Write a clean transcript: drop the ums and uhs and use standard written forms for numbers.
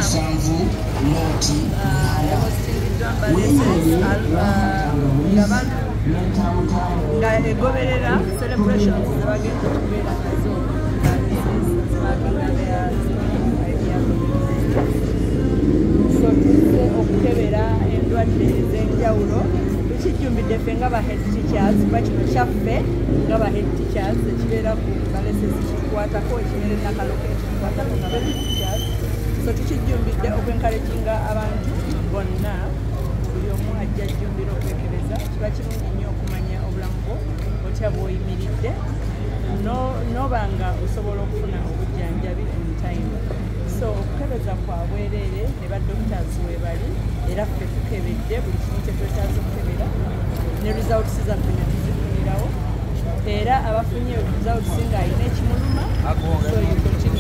Camp 7 0 ehostingiddwa Mbale SS nga egoberera celebrations zebagenda okubeera nazo zimarkinga their 75 years of existence. So tuzze okukebera endwadde ez'enjawulo. Tukijjumbidde ffe nga ba head teachers, kuba kino kyaffe nga ba head teachers. Ekibeera ku Mbale SS kitukwatako, ekibeera e Nakaloke kitukwatako nga ba head teachers. So tukijjumbidde okwencouraginga abantu bonna, buli omu ajja ajjumbira okwekebeza. Kiba kirungi nnyo okumanya obulamu bwo otya bw'oyimiridde, noba nga osobola okufuna obujjanjabi on time. So okukebeza kwa bwereere ne ba doctors webali, era ffe tukebedde buli kimu kyetwetaaza okukebera ne results zaffe ne tuzifunirawo. Era abafunye results ng'alina ekimuluma, so you continue.